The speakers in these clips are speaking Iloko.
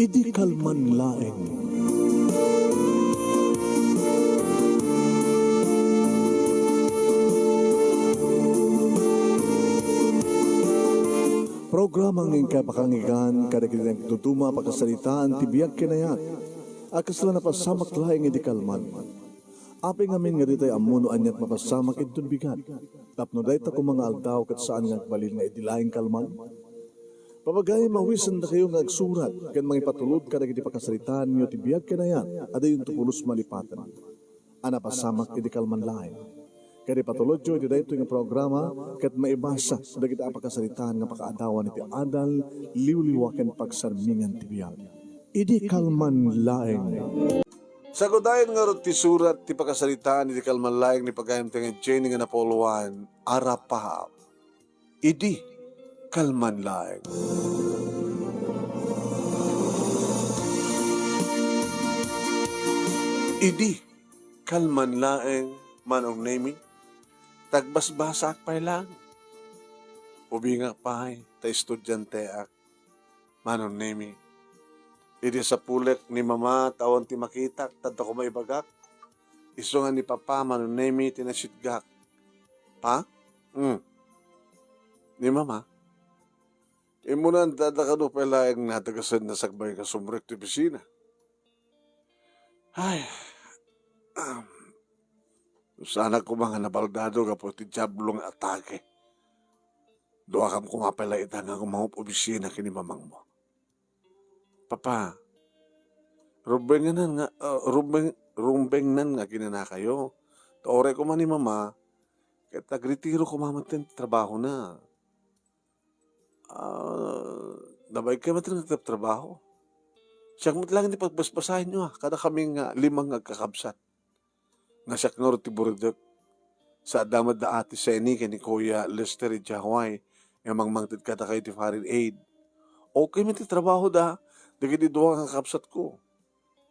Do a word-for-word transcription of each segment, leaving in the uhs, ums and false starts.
Idi kalman laeng. Programa nga inkay pakangigan kadagiti nagduduma a pakasaritaan ti biag ken ayat a kasla napasamak laeng idi kalman. Apay ngamin nga ditay ammo no aniat mapasamak inton bigat? Tapno dayta koma nga aldaw ket saan nga agbalin nga idi laeng kalman? Papagayam, awisendakayo nga agsurat ken mangipatulod kadagiti pakasaritaanyo ti biag ken ayat a dayonto pulos malipaten a napasamak idi kalman laeng. Ket ipatulodyo iti daytoy nga programa ket maibasa dagiti a pakasaritaan nga pakaadawan iti adal, liwliwa ken pagsarmingan ti biag. Idi kalman laeng. Sagudayen ngarud ti surat ti pakasaritaan iti kalman laeng ni pagayamtayo nga Jenny nga napauluan, Arapap. Idi kalman laeng. Idi kalman laeng, Manong Nemi, tagbasbasaak pay laeng. Ubingak pay ta estudianteak, Manong Nemi. Idi sapulek ni Mama ta awan ti makitak, tadda koma ibagak. Isu nga ni Papa, Manong Nemi, ti nasitgak. Pa? Hmm. Ni Mama? Immunan, tadda kano pay laeng nadagasen na sakbay nga sumrek ti opisina. Ay, um, saanak koma nga nabaldado gapu ti Diablo nga atake. Duakam koma pay la ita nga gumangup opisina ken ni mamangmo. Papa, rumbenganan nga, ah, rumbeng-, rumbengnan nga aginanakayo. Ta uray koma ni Mama, ket agretiro koma met ti trabahona. Ah, nabaigkay met nga agtrabaho. Siak met laeng ti pagbasbasaenyo, a, kadakami nga lima nga agkakabsat. Nga siak ngarud ti buredek. Sa adda met da Ate Seni ken ni Kuya Lester idiay Hawaii, nga mangmangted kadakayo ti foreign aid. Okay met ti trabahoda, dagiti dua nga kakabsatko.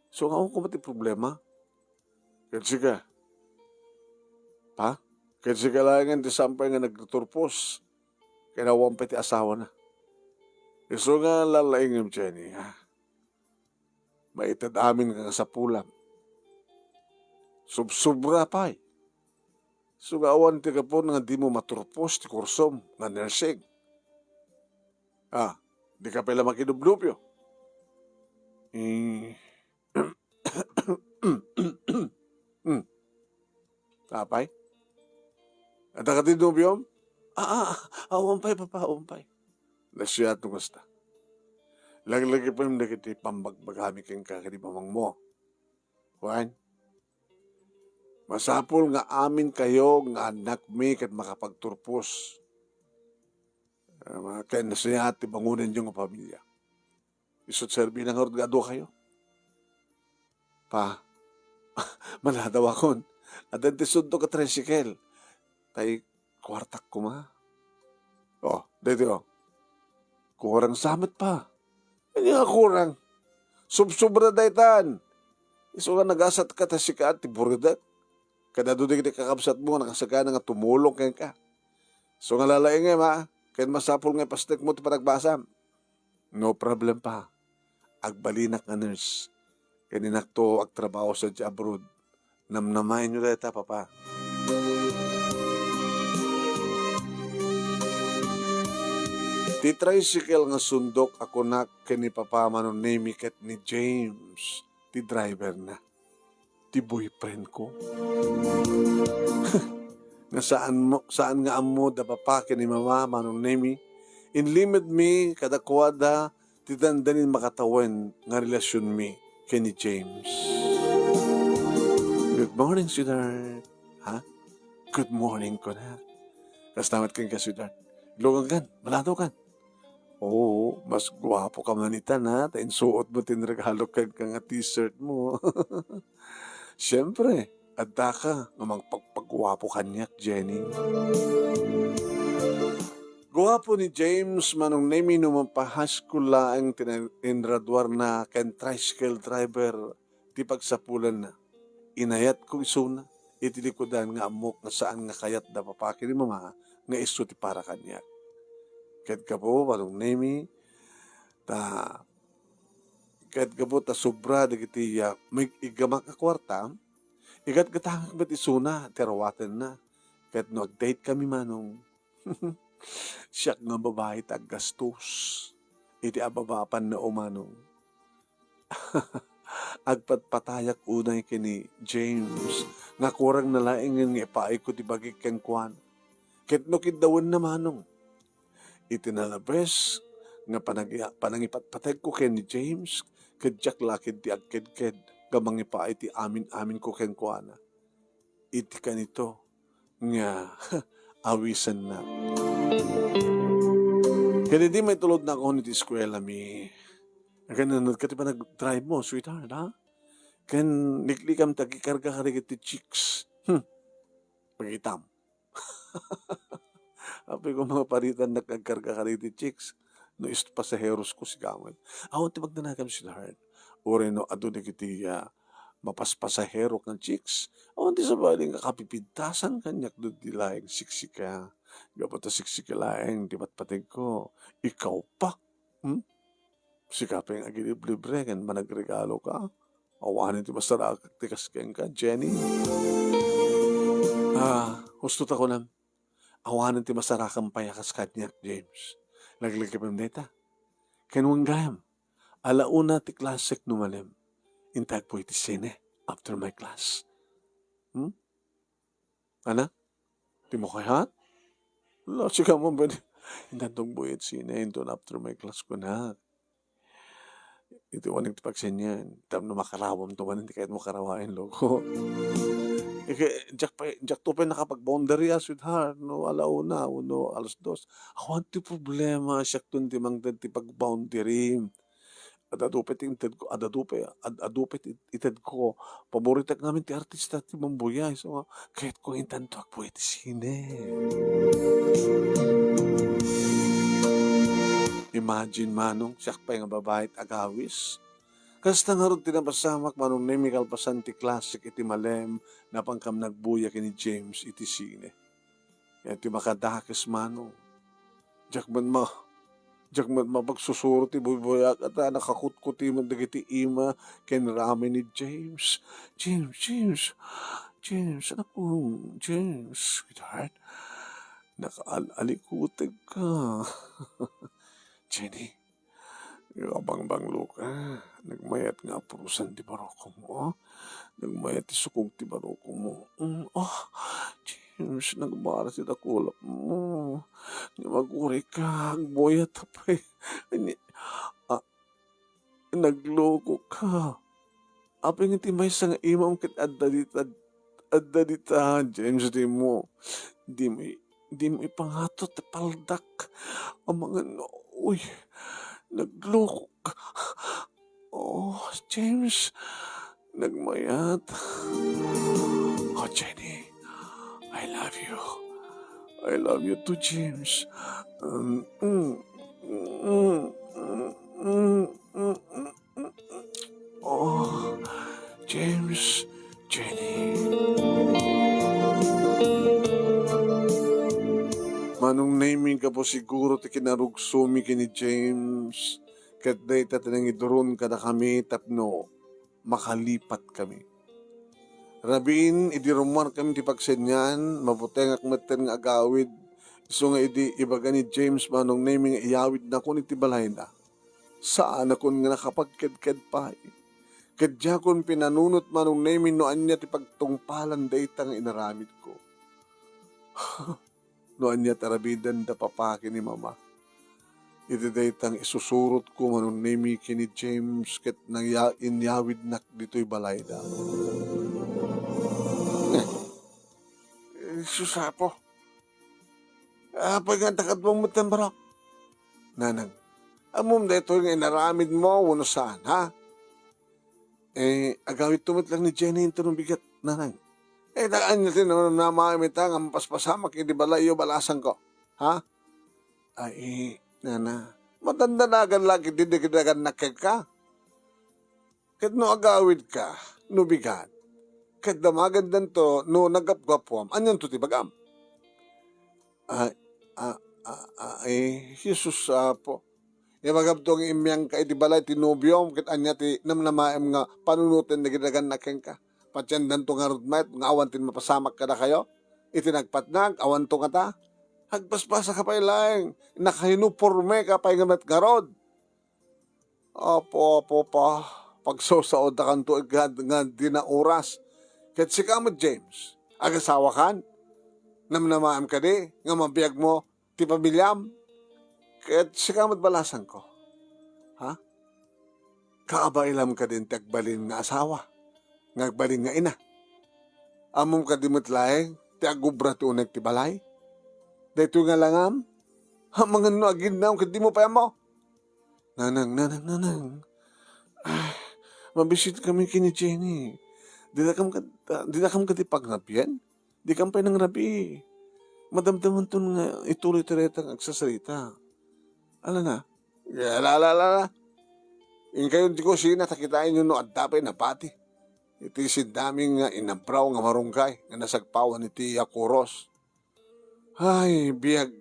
So, nga, awan koma ti problema. Ket sika, pa? Ket sika laengen ti sampay nga nagturpos, ken awan pay ti asawana. Isu nga lalaingem, Jenny, ha? Maited amin nga sapulam. Subsobra pay. Isu nga awan ti gapuna nga dimo maturpos ti kursom nga nursing. Ah, dika pay la makinubnubyo. Eh, Hmm. Apay? Adda kadi nobiom? Ah, ah, ah, awan pay, Papa, awan pay. Nasayaat no kasta. Laglagipem dagiti pambagbagami kenka ken ni mamangmo. Wen, masapul nga aminkayo nga annakmi ket makapagturpos. Ah, ken nasayaat ti bangonenyo nga pamilya. Isu't serbina ngarud nga aduakayo. Pa, maladawakon. Addan ti sundok a tricycle. Tay kuartak koma. Oh, daytoy, oh. Kurang sa met, Pa. Ania nga kurang? Subsobra daytan. Isu nga nagasatka ta sika ti buredek. Ket adu dagiti kakabsatmo nga nakasagana nga tumulong kenka. Isu nga lalaingem, ha? Ken masapul nga ipasnekmo ti panagbasam. No problem, Pa. Agbalinak nga nurse. Ken inakto agtrabaho sadiay abroad. Namnamaenyo dayta, Papa. Ti tricycle nga sundok a kunak ken ni Papa Manong Nemi ket ni James, ti driver na. Ti boyfriend ko. Nga saan mo, saan nga ammo da Papa ken ni Mama, Manong Nemi. Inlimed mi kadakuada ti dandanin makatawen nga relasionmi ken ni James. Good morning, sweetheart. Ha? Good morning, kunak. Kasta met kenka, sweetheart. Ilogan kan, maladaw kan. Oo, mas guapo ka man ita na, ta insuot mo ti inregalo kenka nga t-shirt mo. Siyempre, adda ka nga mangpagpaguapo kaniak, Jenny. Guapo ni James, Manong Nemi, no mapa-high school laeng ti na-, inraduarna ken tricycle driver ti pagsapulanna. Inayatko isuna iti likudan nga ammok nga saan nga kayat da Papa ken ni Mama nga isu ti para kaniak. Ket gapu, Manong Nemi, ta, Ket gapu ta sobra dagiti, ah, maig-iggamak a kuarta, igatgatangak met isuna ti arawatenna. Ket no ag-date kami, Manong, siak nga babai ti aggastos iti ababa a pannao, Manong. Agpatpatayak unay ken ni James nga kurang na laengen nga ipaayko ti bagik kenkuana. Ket no kiddawenna, Manong, iti nalabes nga panagi-, panangipatpategko ken ni James, ket diak la ketdi agkedked nga mangipaay ti amin-aminko kenkuana. Iti kanito nga awisenna. Ken idi maitulodnak iti eskuelami, agannanadka ti panagdrive mo, sweetheart, ha? Ken liklikam ti agikarga kadagiti chicks. Hmm. Pakitam. Apay ko, mga paritan, nagkarga kadagiti chicks. No, is-, pasaheros ko, sika met. Awan ti pagdanagam, sweetheart. Uray no adu dagiti, ah, mapaspasaherok nga chicks, awan ti sabali nga kapipintasan kaniak no di laeng siksika. Gapu ta siksika laeng ti patpategko. Ikaw pa. Hmm? Sika pay nga agiliblibre ken managregaloka. Awanen ti masarakak ti kas kenka, Jenny. Ah, husto ta kunam. Awanen ti masarakam pay a kas kaniak, James. Laglagipem dayta. Ken wen gayam, ala una ti klasek no malem, inta agbuy ti sine after my class. Hmm? Ana? Di mo kayat? Wala, sika mo, pwede. Intanto agbuy ti sine, inton after my class ko na. Iti unaak ti pagsenian, tapno makarawam to man, hindi kayat mo karawaen, loko. Ike, diak pa, diak to pay nakapag-boundary, ah, sweetheart, no, ala una, wenno alas dos. Awan ti problema, siak ton ti mangted ti pag-boundary. Ad-adu pay ti inted ko, ad-adu pay, ad-adu pay ti ited ko. Paboritak ngamin ti artista ti mambuya, isu nga, kayat ko nga intanto agbuy ti sine. Imagine, Manong, siak pay nga babai ti agawis. Kasta ngarud ti napasamak, Manong Nemi, kalpasan ti klasek iti malem, napankam nagbuya ken ni James iti sine. Iti makadakes, Manong. Diak met ma-, diak met mapagsusuro ti buybuyaak, ta nakakutkuti met dagiti ima ken rami ni James. James, James, James, anak ko, James, sweetheart. Nakaal-alikuteg ka. Jenny, Abangbanglo ka. Nagmayat nga apurosan ti barukom, oh. Nagmayat ti sukog ti barukom mo. Mm, oh, James, nagbara ti dakulap mo. Nga maguri ka, agbuyat pay. Ani, ah, nagloko ka. Apay nga ti maysa nga imam ket adda dita, adda dita, James, di mo, di mo, di mo ipangato ti paldak. Amangan, uy, naglukok. Oh, James, nagmayat. Oh, Jenny, I love you. I love you too, James. Um, mm, mm, mm, mm, mm, mm. Oh, James, Jenny. Manong Nemi, gapu siguro ti kinarugsomi ken ni James, ket dayta ti nangiduron kadakami tapno makalipatkami. Rabiin, idi rummuarkami ti pagsenian, mabutengak metten nga agawid, isu nga idi ibaga ni James, Manong Nemi, nga iyawidnakon iti balayna. Saanakon nga nakapagkedked pay. Ket diakon pinanunot, Manong Nemi, no ania ti pagtungpalan dayta nga inaramidko. No ania ti aramidenda papa ken ni mama. Iti dayta nga isusurotko, Manong Nemi, ken ni James ket nangya-, inyawidnak ditoy balayda. Eh, sus, Apo. Apay nga adda kaduam metten barok? Nanang, ammom daytoy nga inaramidmo wenno saan, ha? Eh, agawidto met lang ni Jenny inton bigat, Nanang. Eh, ta ania ti namnamaem ita nga mapaspasamak idi balayyo balasangko? Ha? Ay, Nana, madandanagan la ketdi dagiti nagannak kenka. Ket no agawidka, no bigat, ket damagendanto no naggapgapuam, anianto ti ibagam? Ay, a, a, a, ay, Jesus, Apo. Ibagam to nga immiangka iti balay ti nobiom, ket ania ti namnamaem nga panunoten dagiti nagannak kenka? Patiendanto ngarud met nga awan ti mapasamak kadakayo? Iti nagpatnag, awanto ngata? Agpaspasaka pay laeng, nakainopormeka pay nga met ngarud. Apo, apo, pa, pagsaosaodakanto nga, nga dina oras. Ket sika met, James, agasawakan? Namnamaem kadi nga mabiagmo ti pamiliam? Ket sika met balasangko. Ha? Kaabailam kadin ti agbalin nga asawa, nga agbalin nga ina? Ammom kadi met laeng ti agubra ti uneg ti balay? Daytoy nga langam? Ha, mangan no aginnaw ket dimo pay ammo? Nanang, nanang, nanang. Ah, mabisit kami kini Jenny. Dinakam kad-, ah, dinakam kadi pagrabian? Dikam pay nangrabi. Madamdamanton nga ituloy ti dayta nga agsasarita. Ala na. Ala, ala, ala, ala. Inkayon ti kusina, ta kitaenyo no adda pay napati. Iti sindami nga inabraw nga marunggay nga nasagpawan iti yakuros. Ay, biag.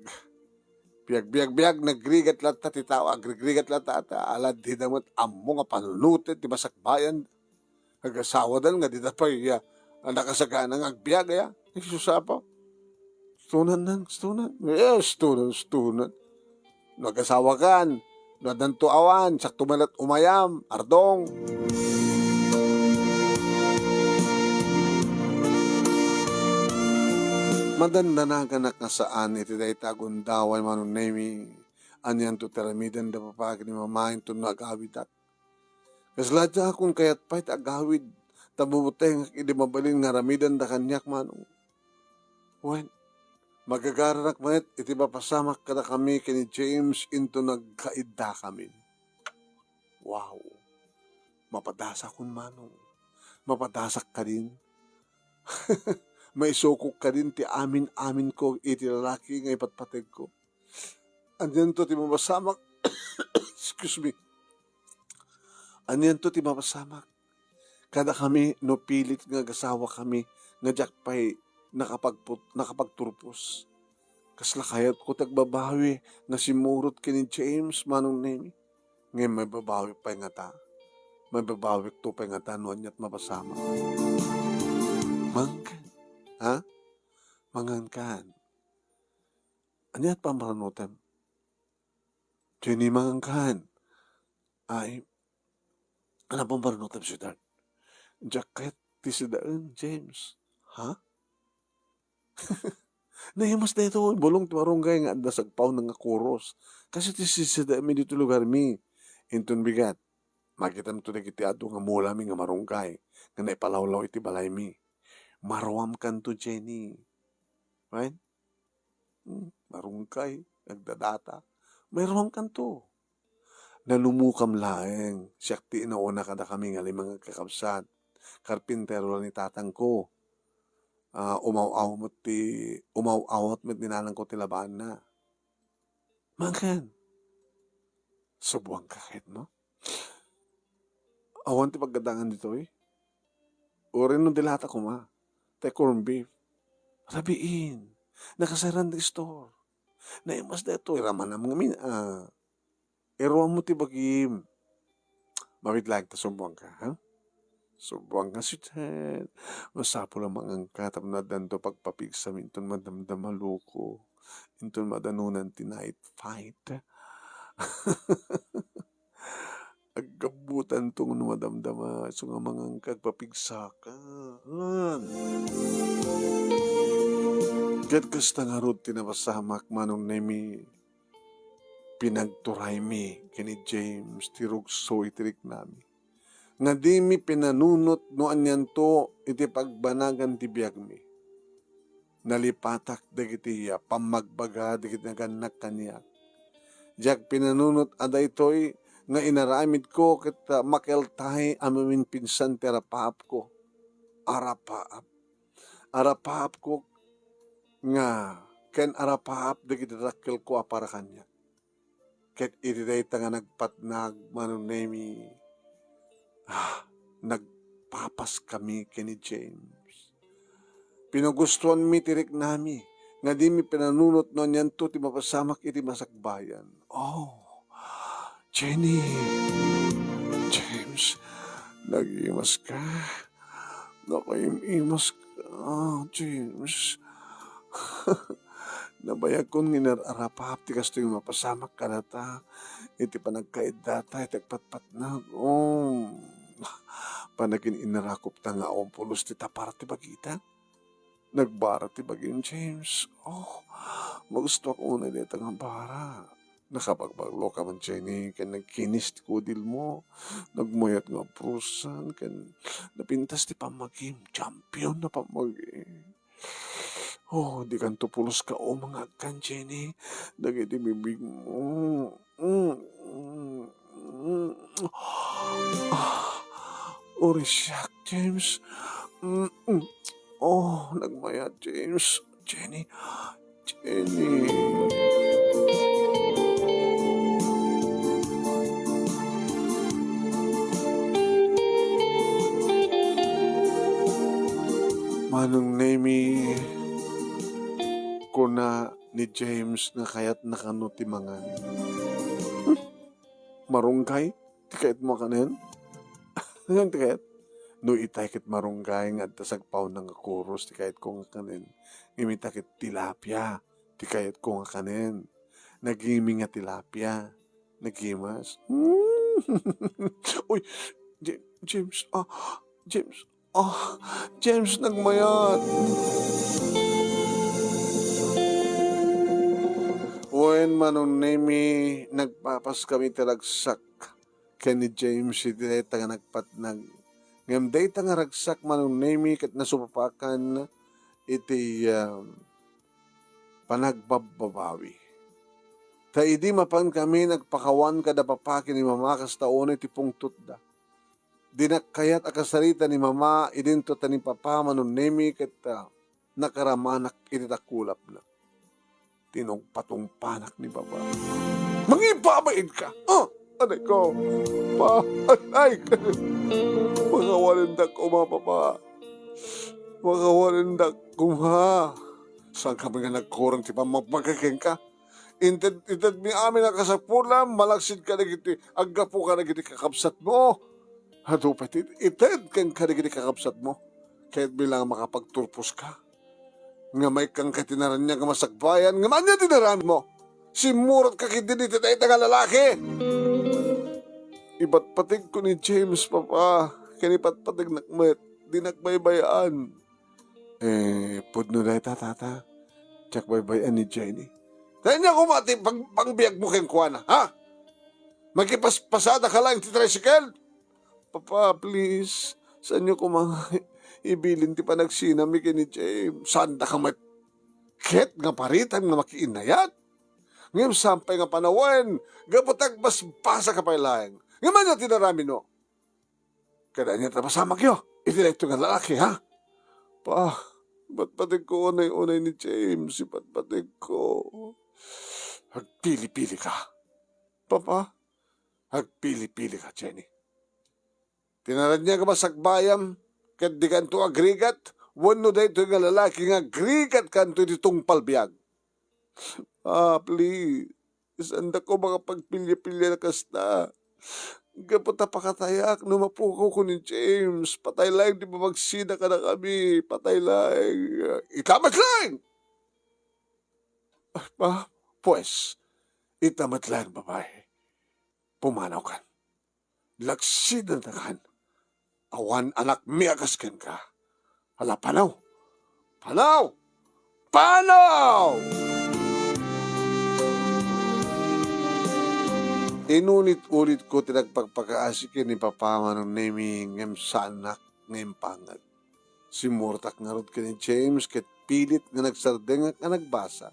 Biag, biag, biag, nagrigat latta ti tao, agrigrigat latta, ta ala dida met ammo nga panunoten ti masakbayan. Agasawadan nga dida pay, ah, a nakasagana nga agbiag, aya? Ay, sus, Apo. Stunan nan, stunan. Yes, stunan, stunan. No agasawakan, no addanto awan, sakto met umayam, ardong. Madandanaganak nga saan iti dayta a gundaway, Manong Nemi. Anianto ti aramidenda, Papa, ken ni Mama, inton no agawidak? Kasla diakon kayat pay ti agawid, ta bumutengak idi mabalin nga aramidenda kaniak, Manong. Wen, magagaranak met iti mapasamak kadakami ken ni James inton nagkaiddakamin. Wow! Mapadasakon, Manong. Mapadasak kadin. Maisukok kadin ti amin-aminko iti lalaki nga ipatpategko. Anianto ti mapasamak? Excuse me. Anianto ti mapasamak kadakami no pilit nga agasawakami nga diak pay nakapagput-, nakapagturpos? Kasla kayatko ti agbabawi nga simmurot ken ni James, Manong Nemi. Ngem maibabawi pay ngata. Maibabawikto pay ngata no aniat mapasamak. Mangankan. Ha? Mangankan. Aniat pamaranutem? Jenny, mangankan. Ay, ano pamaranutem, sweetheart? Diak ket ti sidaen, James. Ha? Naimas daytoy, bulong ti marunggay nga adda sagpaw nga kuros. Kastoy ti sidaemi ditoy lugarmi. Inton bigat, makitamto dagiti adu nga mulami nga marunggay nga naipalawlaw iti balaymi. Maruamkanto, Jenny. Wen? Hmm, marunggay, nagdadata. Maruamkanto. Nanumokam laeng, siak ti inauna kadakami nga lima nga kakabsat. Karpintero la ni tatangko. Ah, umaw-aw met ti, umaw-awat met ni nanangko ti labaanna. Mangan. Subuanka ket, no? Awan ti paggadangan ditoy. Uray no dilata koma. Tay corned beef. Rabiin. Nakasaran ti store. Naimas daytoy, ramanam ngamin, ah. Iruam mo ti bagim. Mawid laeng ta subuanka, ha? Subuanka, sweetheart. Masapul a manganka tapno addanto pagpapigsam inton madamdama, loko. Inton madanunan ti night fight. Aggabutanto no madamdama, isu nga manganka, agpapigsaka. Ket kasta ngarud ti napasamak, Manong Nemi. Pinagturaymi ken ni James ti rugso iti riknami nga dimi pinanunot no anianto iti pagbanagan ti biagmi. Nalipatak dagiti pammagbaga dagiti nagannak kaniak. Diak pinanunot a daytoy nga inaramidko ket, ah, makeltay a maminpinsan ti arapaapko. Arapaap. Arapaapko nga ken arapaap dagiti dakkelko a para kaniak. Ket iti dayta nga nagpatnag, Manong Nemi, ah, nagpapaskami ken ni James. Pinagustoanmi ti riknami nga dimi pinanunot no anianto ti mapasamak iti masakbayan. Oh, Jenny, James, nagimas ka. Nakaim-imas ka, James. Nabayagkon nga inar-arapap ti kastoy nga mapasamak kadata iti panagkaiddata iti agpatpatnag. Oh, panagin-inarakopta nga awan pulos ti tapar ti bagita. Nagbara ti bagim, James. Oh, magustuak unay dayta nga bara. Nakabagbagloka man, Jenny, ken nagkinis ti kudilmo. Nagmayat nga abrusan, ken napintas ti pammagim. Champion na pammagim. Oh, dikanto pulos kauma nga agkan, Jenny. Dagiti bibigmo. Mm, mm, mm. Ah, uri siak, James. Mm, mm. Oh, nagmayat, James. Jenny. Jenny. Manong Nemi, kuna ni James nga kayatna kano ti mangan. Hmm? Marunggay? Ti kayatmo a kanen? Ngem ti kayat? No itay ket marunggay nga adda sagpauna nga kuros ti kayatko nga kanen. Ngem ita ket tilapia ti kayatko nga kanen. Nagimi nga tilapia. Nagimas. Mm. Uy, Ja-, James, ah, James, ah, James, nagmayat. Wen, Manong Nemi, nagpapas kami ti ragsak ken ni James iti dayta nga nagpatnag. Ngem dayta nga ragsak, Manong Nemi, ket nasupapakan iti, ah, panagbabbabawi. Ta idi mapan kami, nagpakawan kada papa ken ni mama kasta unay ti pungtotda. Dinak kayat a kasarita ni mama idinto ta ni papa, Manong Nemi, ket, ah, nakaramanak iti takulapna. Tinungpatungpanak ni papa. Mangibabain ka! Ah! Anay ko! Pa! Anay! Makawalendak koma, papa! Makawalendak koma! Saan kami nga nagkurang ti pammagmagka kenka? Inted, intedmi amin a kasapulam, malaksid kadagiti, aggapu kadagiti kakabsatmo. Adu pay ti ited kenka dagiti kakabsatmo. Kayatmi lang a makapagturposka. Nga maikkanka iti naraniag nga masakbayan, ngem ania ti inaramidmo? Simmurotka ketdi iti dayta nga lalaki! Ipatpategko ni James, papa, ken ipatpategnak met, dinak baybay-an. Eh, pudno dayta, tata. Diak baybay-an ni Jenny. Ania koma ti pang-, pangbiagmo kenkuana, ha? Makipaspasada ka laeng ti tricycle? Papa, please, saanyo koma nga ibilin ti panagsinami ken ni James? Saandaka met ket nga paritan nga makiinnayat? Ngem saan pay nga panawen, gapu ta agbasbasaka pay laeng. Ngem ania ti inaramidmo? Kada ania ti napasamakyo iti daytoy nga lalaki, ha? Pa, patpategko unay-unay ni James, ipatpategko. Agpili-pilika. Papa, agpili-pilika, Jenny. Ti naraniag a masakbayam, ket dikanto agrigat, wenno daytoy nga lalaki nga agrigatkanto iti tungpal biag. Ah, please, saandaka makapagpilya-pilya a kasta. Gapu ta pakatayak no mapukaw ken ni James, patay laeng ti pamagsida kadakami, patay laeng. Ita met laeng! Ah, pues, ita met laeng, babai. Pumanawkan. Laksidantakan. Awan anakmi a kas kenka. Ala, panaw! Panaw! Panaw! Inunit-unitko ti nagpakpakaasi ken ni Papa Manong Nemi, ngem saanak nga impangag. Simmurtak ngarud ken ni James ket pilit nga nagsardengak a nagbasa,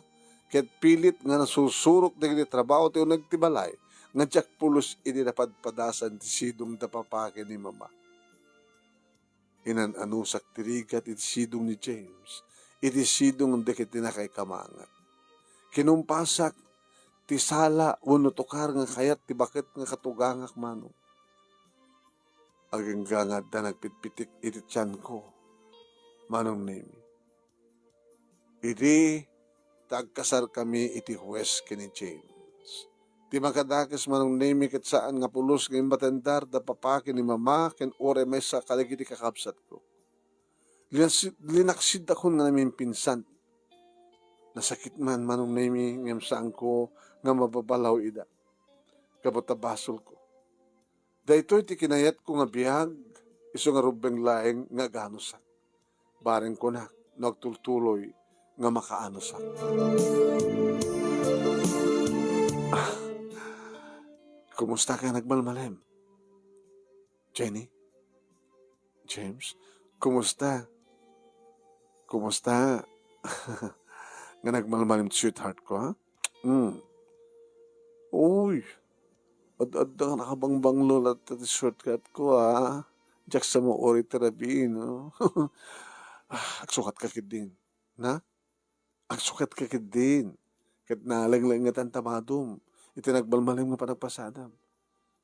ket pilit nga nasursurok dagiti trabaho ti uneg ti balay, nga diak pulos idi napadpadasan ti sidong da Papa ken ni Mama. Inan-anusak ti rigat iti sidong ni James, iti sidong dagiti nakaikamangan. Kinumpasak ti sala wenno tukar nga kayat ti baket nga katugangak, Manong. Agingga nga adda nagpitpitik iti tianko, Manong Nemi. Idi ta agkasarkami iti hues ken ni James, Ti makadakes, Manong Nemi, ket saan nga pulos nga immatendar da papa ken ni mama ken uray maysa kadagiti kakabsatko. Linasi-, linaksidakon nga namimpinsan. Nasakit man, Manong Nemi, ngem saanko nga mababalaw ida. Gapu ta basolko. Daytoy ti kinayatko nga biag, isu nga rubbeng laeng nga aganusak. Bareng kunak no agtultuloy nga makaanosak. Ah, kumusta ka nagmalmalem? Jenny? James? Kumusta? Kumusta? Nga nagmalmalem ti sweetheart ko, ha? Hmm. Uy, ad-adda nga nakabangbanglo latta ti sweetheart ko, ha? Diak sa mauri ti rabii, no? Ah, agsukat ka ketdin. Na? Agsukat ka ketdin. Ket nalenglengetan ta madum iti nagmalmalem nga panagpasadam.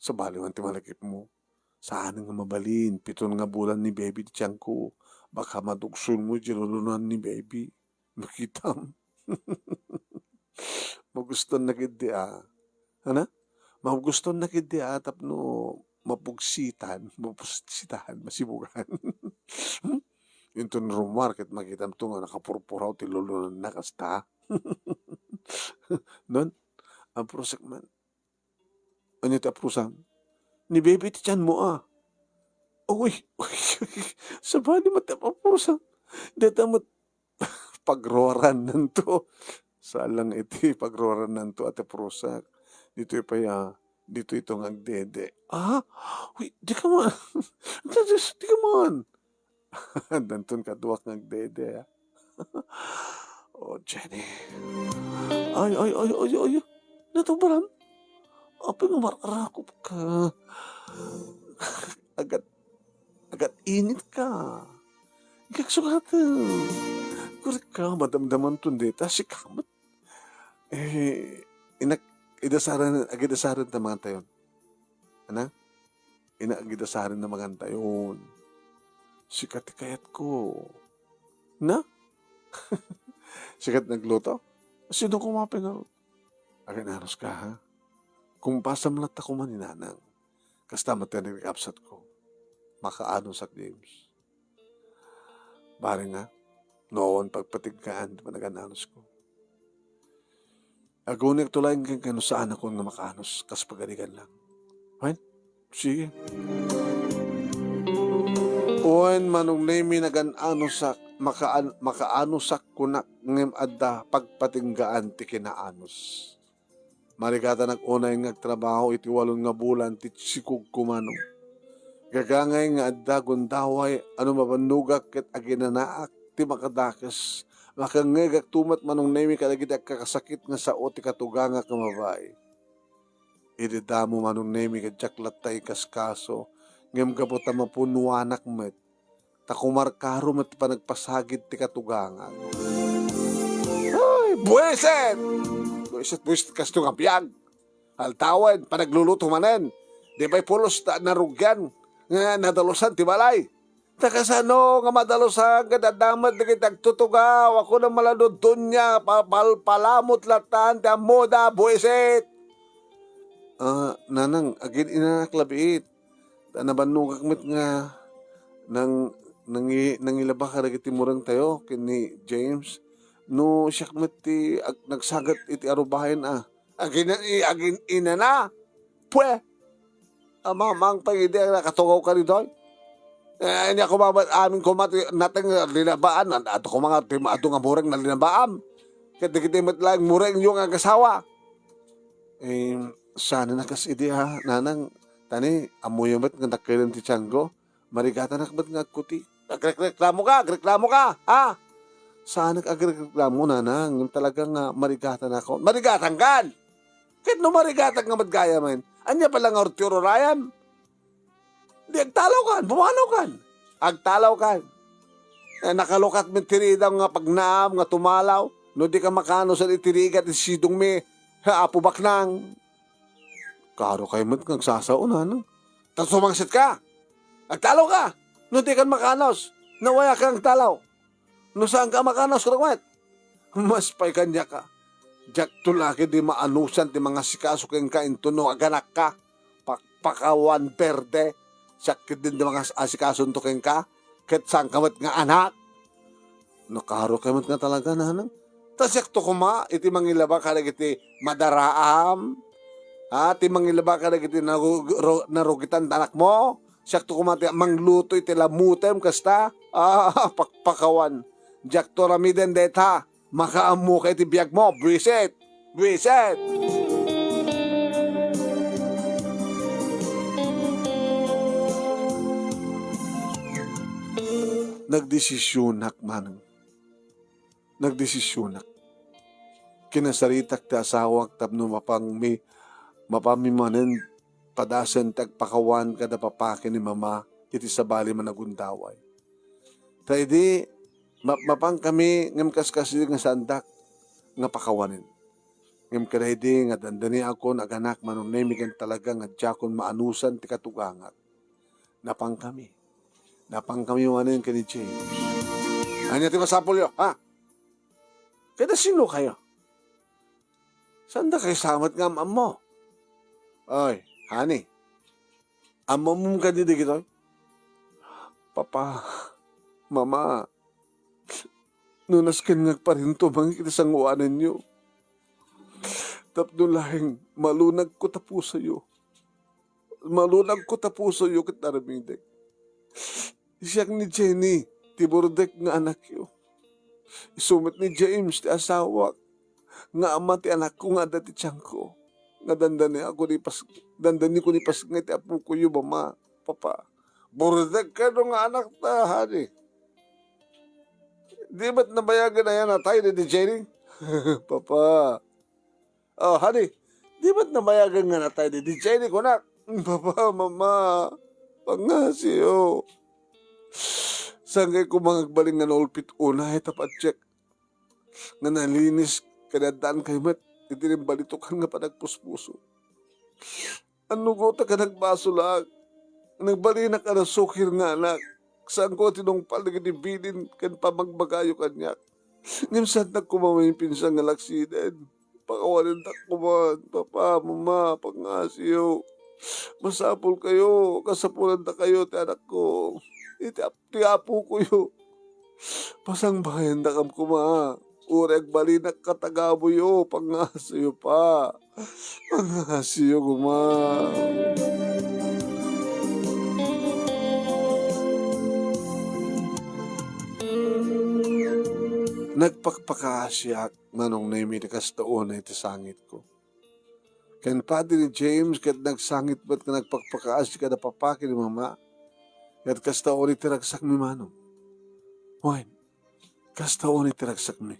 Sabali man ti malakipmo. Saan nga mabalin, piton nga bulan ni baby ti tianko. Baka madugsonmo diay lulunan ni baby. Makitam. Magustuanna ketdi a. Ana? Magustuanna ketdi a tapno mapugsitan, mapugsitan, masibugan. Inton rummuar ket makitamto nga nakapurpuraw ti lulunanna kasta. Non, aprusak man. Ania ti aprusam? Ni baby ti tianmo a. Uy, uy, sabali met ti aprusam. Dayta met pagruarannanto. Saan lang iti pagruarannanto a ti aprusak. Ditoy pay a, ditoy ito nga agdede. Ah? Uy, dika man. Dika man. Danton kaduak nga agdede, ah. Oh, Jenny. Ay, ay, ay, ay, ay. Natubaram? Apay nga mararakop ka? Agat, agat init ka. Ikaksukaten. Kurik ka, madamdaman ton deta. Sikamat. Eh, inak, idasaren, agidasaren ta mangantayon. Ana? Ina, agidasaren na mangantayon. Sika ti kayatko. Na? Sika ti nagluto? Sino kuma pinag-, agan-anos ka, ha? Kumpasam latta koma ni Nanang. Kasta met ti nagkapsatko. Makaanosak, James. Bareng nga, no awan pagpatiggaan ti panagan-anusko. Aguniak to laeng kenka no saanakon nga makaanos kas pagarigan lang. Wen? Sige. Wen, Manong Nemi, nagan-anosak, makaan-, makaanosak kunak ngem adda pagpatinggaan ti kinaanos. Marigatanak unay nga agtrabaho iti walon nga bulan ti sikog ko, Manong. Gagangay nga adda gundaway a no mabannogak ket aginanaak ti makadakes, makangngegakto met, Manong Nemi, kadagiti agkakasakit nga sao ti katugangak nga babai. Idi damo, Manong Nemi, ket diak latta ikaskaso, ngem gapu ta mapunnoanak met, ta kumarkaro met ti panagpasagid ti katugangak. Ay, buwisit! Buwisit, buwisit kasto nga biag. Altawen, panagluluto manen. Di pay pulos ta narugian nga nadalusan ti balay. Ta kasano nga madalusan ket adda met dagiti agtutugaw a kunam a la Dodonia, pa-, pal-, palamot lattan ti ammoda, buwisit! Ah, Nanang, agin-inanak labiit. Ta nabannogak met nga nang-, nangi-, nangilaba kadagiti murengtayo ken ni James. No siak met ti ag-, nagsagat iti arubayan a. Agin-, i-, agin-inana? Pwe! Amamang pay idi a nakatugaw ka ditoy. Eh, ania koma met amin koma ti nateng linabaan, ad-, adu koma nga ti adu nga mureng nga linabaam. Ket dagiti met laeng murengyo nga agasawa. Eh, saan a kas idi a, Nanang, ta ni, ammoyo met nga dakkel ti tiangko. Marigatanak met nga agkuti. Agrekreklamo ka, agreklamo ka, ha? Saanak agreklamo, Nanang, ngem talaga nga marigatanakon. Marigatankan! Ket no marigatanka met gayamen, ania pay la nga ti ururayam? Di agtalawkan, pumanawkan. Agtalawkan. Eh, nakalukat met ti riidaw nga pagnaam nga tumalaw, no di ka makaanusan iti rigat iti sidongmi, ha, Apo Baknang. Karo kay met nga agsasao, Nanang. Ta sumangset ka. Agtalaw ka. No di ka makaanos, nawayak nga agtalaw. No saan ka makaanos, kurang met. Mas pay kaniak a. Diakto la ketdi maanusan ti mangasikaso kenka intono aganakka. Pakpakawan, berde. Siak ketdin ti mangas-, asikaso kenka. Ket saanka met nga anak. Nakaruka met nga talaga, nanang. Ta siakto koma iti mangilaba kadagiti madaraam. Ha, ti mangilaba kadagiti naru-, ro-, narugitan ti anakmo. Siakto koma ti mangluto iti lamutem kasta. Ah, pakpakawan. Diakto ramiden dayta. Makaammoka iti biagmo. Buisit! Buisit! Nagdesisionak, manang. Nagdesisionak. Kinasaritak ti asawak tapno mapangmi-, mapanmi manen padasen ti agpakawan kada papa ken ni mama iti sabali a managundaway. Ta idi ma-, mapankami ngem kaskasdi nga saandak nga pakawanen. Ngem kadaydi nga dandaniakon aganak, Manong Nemi, ken talaga nga diakon maanusan ti katugangak. Napankami. Napankami manen ken ni James. Ania ti masapulyo, ha? Kada sino kayo? Saan da kayo samat nga am-ammo? Oy, honey. Ammom kadi dagitoy? Papa, Mama, no nasken nga agparintumangek iti sangoananyo, tapno laeng malunagko ta pusoyo. Malunagko ta pusoyo ket aramidek. Siak ni Jenny, ti burdek nga anakyo. Isu met ni James ti asawak, nga ama ti anakko nga adda ti tiangko, nga dandani ako ni pas-, dandani ko ni pasngay ti apokoyo, Mama, Papa. Burdek kano nga anakta, honey? Di met nabayagen a natay ni Jenny? Papa. Oh, honey, di met nabayagen nga natay ni Jenny, kunak? Papa, Mama, pangngasiyo. Sangay koma nga agbalin nga naulpit unay ta patiek nga nalinis ken addaan kayo met iti nagbalitokan nga panagpuspuso. Annugotek a nagbasol ak. Nagbalinak a nasukir nga anak. Saanko a tinungpal dagiti bilin ken pammagbagayo kaniak. Ngem saannak koma maipinsan nga laksiden. Pakawanendak koma, Papa, Mama, pangngasiyo. Masapul kayo, kasapulanda kayo ti anakko. Iti ap-, ti apokoyo. Pasangbayan dakam koma. Uray agbalinak katagaboyo, pangngasiyo pa. Pangngasiyo koma. Nagpakpakaasiak, Manong Nemi, ti kasta unay ti sangitko. Ken padi ni James ket nagsangit met nga nagpakpakaasi kada papa ken ni mama. Ket kasta unay ti ragsakmi, Manong. Wen, kasta unay ti ragsakmi.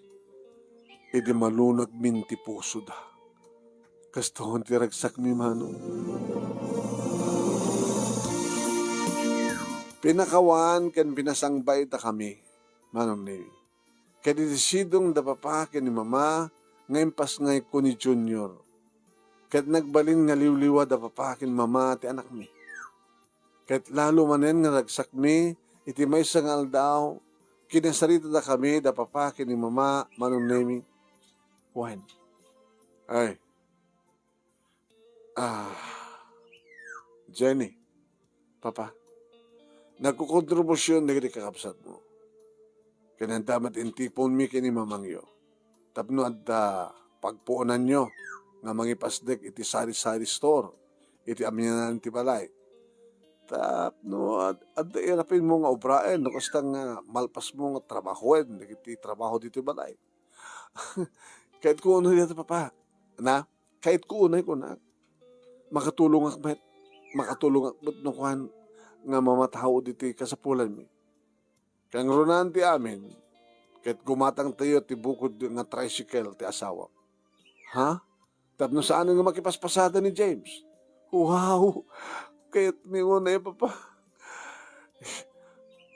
Idi malunagmin ti pusoda. Kasta unay ti ragsakmi, Manong. Pinakawan ken pinasangbaydakami, Manong Nemi. Ket iti sidong da papa ken ni mama nga impasngayko ni Junior. Ket nagbalin nga liwliwa da papa ken mama ti anakmi. Ket lalo manen nga ragsakmi iti maysa nga aldaw, kinasaritadakami da papa ken ni mama, Manong Nemi. Wen. Ay. Ah, Jenny, Papa, nagkukontribusion dagiti kakabsatmo. Ken adda met intiponmi ken ni mamangyo. Tapno adda pagpuonanyo nga mangipasdek iti sari-sari store, iti amianan ti balay. Tapno ad-, adda irapinmo nga obraen, no kasta nga malpasmo nga trabahoen, dagiti trabaho ditoy balay. Kayatko unay dayta, Papa. Na, kayatko unay, kunak. Makatulongak met. Makatulongak met no kuan nga mamataud iti kasapulanmi. Kangrunaan ti amin, ket gumatangtayo ti bukod nga tricycle ti asawak. Ha? Tapno saanen nga makipaspasada ni James. Wow! Kayatmi unay, Papa.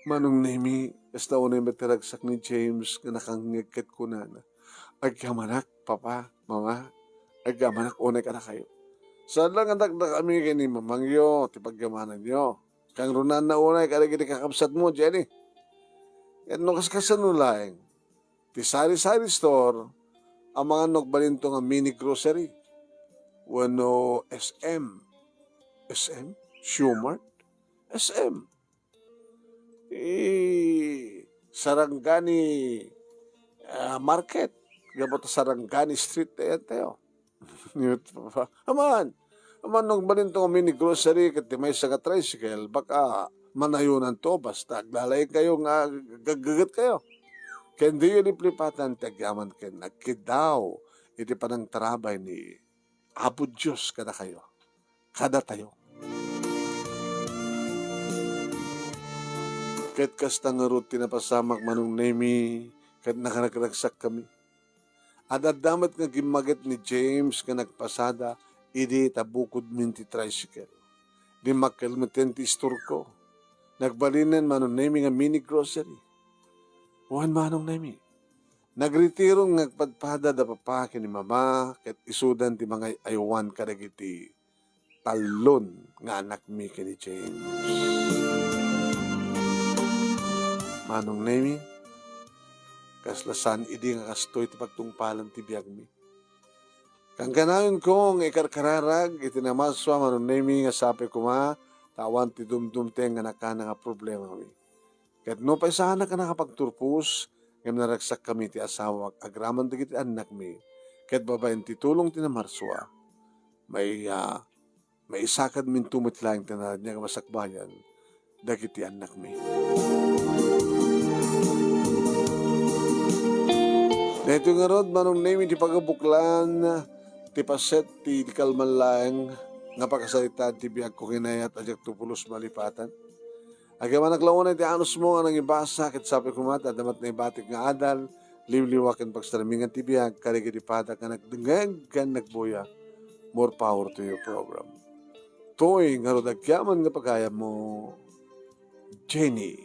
Manong Nemi, kasta unay met ti ragsak ni James nga nakangngeg ket kunana, "Agyamanak, Papa, Mama, agyamanak unay kadakayo. Saan la nga dakdakami ken ni mamangyo ti pagyamananyo. Kangrunaanna unay kadagiti kakabsatmo, Jenny. Ket no kaskasano laeng, ti sari-sari store, Amangan no agbalinto nga mini grocery wenno S M. S M? Shoemart? S M. Eh, Sarangani, ah, Market. Gapu ta Sarangani Street tayo. Aman. Aman, no agbalinto nga mini grocery ket ti maysa nga tricycle, baka manayonanto basta aglalaing kayo nga aggaget kayo. Ken diyo liplipatan ti agyaman ken agkiddaw iti panangtarabay ni Apo Dios kadakayo, kadatayo. Ket kasta ngarud ti napasamak, Manong Nemi, ket nakaragsakkami. Ad-adda met nga gimmaget ni James nga nagpasada idi ta bukodmin ti tricycle. Dimmakkel metten ti istorko. Nagbalinen, Manong Nemi, nga mini grocery. Wen, Manong Nemi, nagritiron nga agpadpada da Papa ken ni Mama ket isudan ti mangay-aywan kadagiti tallon nga anakmi ken ni James. Manong Nemi, kasla saan idi nga kastoy ti pagtungpalan ti biagmi. Kankanayon ko nga ikarkararag iti namarsua, Manong Nemi, nga sapay koma ta awan ti dumdumteng nga nakana nga problemami. Ket nupay saanak a nakapagturpos, ngem naragsakkami ti asawak agraman dagiti annakmi. Ket babaen ti tulong ti namarsua, may, ah, maisakadminto met laeng ti naraniag a masakbayan dagiti annakmi. Daytoy ngarud, Manong Nemi, ti pagabuklan ti paset ti kalman laeng nga pakasaritaan ti biagko ken inayat a diakto pulos malipatan. Agyamanak la unay ti anusmo nga nangibasa, ket sapay koma ta adda met naibatik nga adal, liwliwa ken pagsarmingan ti biag kadagiti padak nga nagdengngeg ken nagbuya. More power to your program. Toy ngarud agyaman nga pagayammo, Jenny.